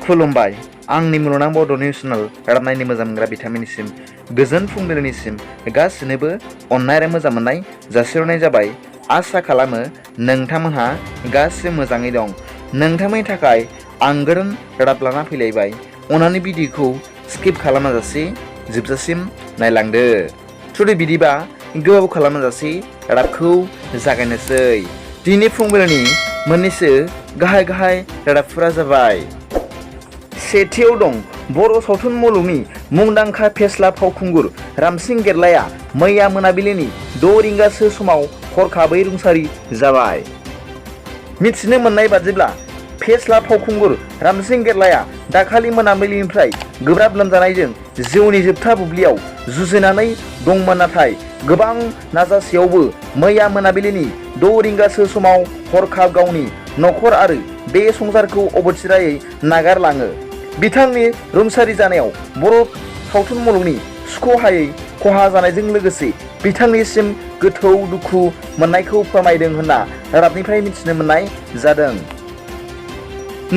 खुलुमबाय आंनि मुलुगनां बड' निउसनेल रादाबनायनि मोजां मोनग्रा बिथांमोननिसिम गोजोन फुंबिलिनिसिम गासिनोबो अननाय आरो मोजां मोननाय जासिहरनाय जाबाय। आसा खालामो नोंथांमोनहा गासिबो मोजाङै दं। नोंथांमोननि थाखाय आं गोदान रादाब लाना फैलायबाय। अननानै भिडिअखौ स्किप खालामाजासे जोबजासिम नायलांदो। जुदि बिदिबा गोबाव खालामाजासे रादाबखौ जागायनोसै। दिनै फुंबिलिनि मोननैसो गाहाय रादाबफोरा जाबाय। सेथियाव दं बर' सावथुन मुलुगनि मुंदांखा फेस्ला फावखुंगुर रामसिं गेरलाया मैया मोनाबिलिनि 6 रिंगासो समाव हरखाबै रुंसारि जाबाय। मिथिनो मोननाय बादिब्ला फेस्ला फावखुंगुर रामसिं गेरलाया दाखालि मोनाबिलिनिफ्राय गोब्राब लोमजानायजों जिउनि जोबथा बुब्लियाव जुजिनानै दंमोन, नाथाय गोबां नाजासेयावबो मैया मोनाबिलिनि 6 रिंगासो समाव हरखाब गावनि नखर आरो बे संसारखौ अबथिरायै नागारलाङो। बिथांनि रुंसारि जानायाव बर' सावथुन मुलुगनि सुख'हायै खहा जानायजों लोगोसे बिथांनिसिम गोथौ दुखु मोननायखौ फोरमायदों होनना रादाबनिफ्राय मिथिनो मोननाय जादों।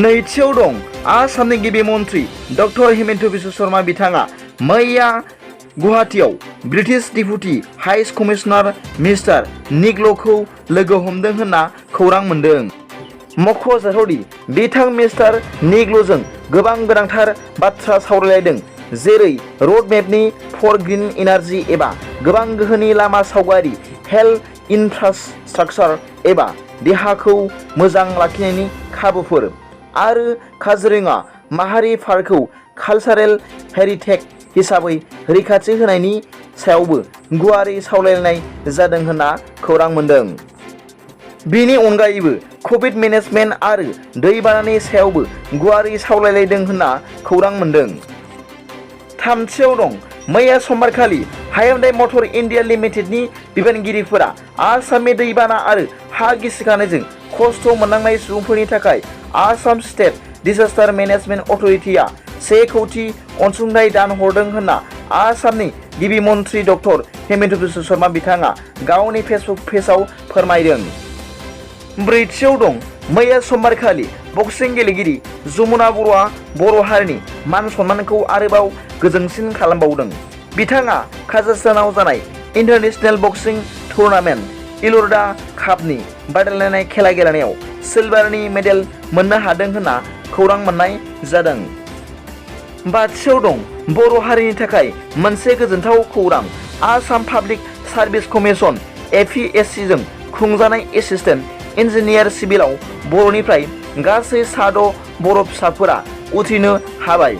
नैथियाव दं आसामनि गिबि मन्त्रि डक्टर हिमन्त बिश्व शर्मा बिथाङा मैया गुवाहाटीआव British deputy high commissioner mister निगल'खौ लोगो हमदों होनना खौरां मोन्दों। मख'जाथावदि बिथां मिस्टार निगल'जों गोबां गोनांथार बाथ्रा सावरायलायदों, जेरै रड मेपनि फर ग्रिन एनार्जी एबा गोबां गोहोनि लामा सावगारि, हेल्थ इनफ्रास्ट्राक्चार एबा देहाखौ मोजां लाखिनायनि खाबुफोर, आरो काजिरङा माहारि पार्कखौ कालचारेल हेरिटेज हिसाबै रैखाथि होनायनि सायावबो गुवारै सावरायलायनाय जादों होनना खौरां मोन्दों। बेनि अनगायैबो कभिड मेनेजमेन्ट आरो दैबानानि सायावबो गुवारै सावरायलायदों होनना खौरां मोन्दों। थामथियाव दं मैया समबारखालि हायुंडाइ मटर इन्डिया लिमिटेडनि बिबानगिरिफोरा आसामनि दैबाना आरो हा गिसिखानायजों खस्थ' मोननांनाय सुबुंफोरनि थाखाय आसाम स्टेट डिजास्टार मेनेजमेन्ट अथ'रिटिआ 1 कौटि अनसुंथाइ दान हरदों होनना आसामनि गिबि मन्त्रि डक्टर हिमन्त बिश्व शर्मा बिथाङा गावनि फेसबुक पेजआव फोरमायदों। ब्रैथियाव दं मैया समबारखालि बक्सिं गेलेगिरि जमुना बर'आ बर' हारिनि मान सन्मानखौ आरोबाव गोजोंसिन खालामबावदों। बिथाङा काजाखस्तानाव जानाय इन्टारनेशनेल बक्सिं टुर्नामेन्ट इल'रडा कापनि बादायलायनाय खेला गेलेनायाव सिलभारनि मेडेल मोननो हादों होनना खौरां मोननाय जादों। बाथियाव दं बर' हारिनि थाखाय मोनसे गोजोनथाव खौरां। Assam public service commission APSC जों खुंजानाय एसिस्टेन्ट इन्जिनियार सिभिलाव बर'निफ्राय गासै 6 बर' फिसाफोरा उथ्रिनो हाबाय।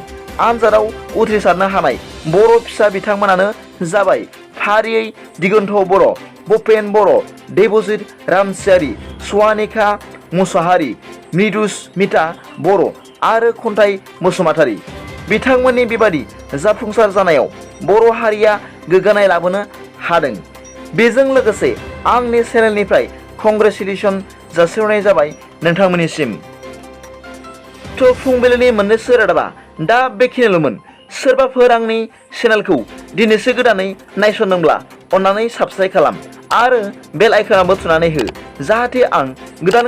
आनजादाव उथ्रिसारनो हानाय बर' फिसा बिथांमोनानो जाबाय फारियै दिगन्त बर', भुपेन बर', देबजित रामसियारि, सवानिका मुसाहारि, मृदुस्मिता बर' आरो खन्थाइ बसुमतारी। बिथांमोननि बेबादि जाफुंसार जानायाव बर' हारिया गोग्गानाय लाबोनो हादों। बेजों लोगोसे आंनि चेनेलनिफ्राय कंग्रेचुलेसन जासिहरनाय जाबाय नोंथांमोननिसिम। थ' फुंबिलिनि मोननैसो रादाबा दा बेखिनिल'मोन। सोरबाफोर आंनि चेनेलखौ दिनैसो गोदानै नायसनदोंब्ला अन्नानै साबस्क्राइब खालाम आरो बेल आइकनाबो थुनानै हो, जाहाथे आं गोदान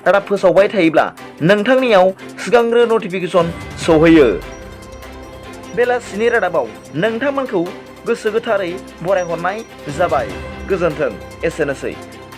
रादाब फोसावबाय थायोब्ला नोंथांनियाव सिगांग्रो नटिफिकेसन सौहैयो। बेलासिनि रादाबाव नोंथांमोनखौ गोसो गोथारै बरायहरनाय जाबाय। गोजोन्थों। एसेनोसै।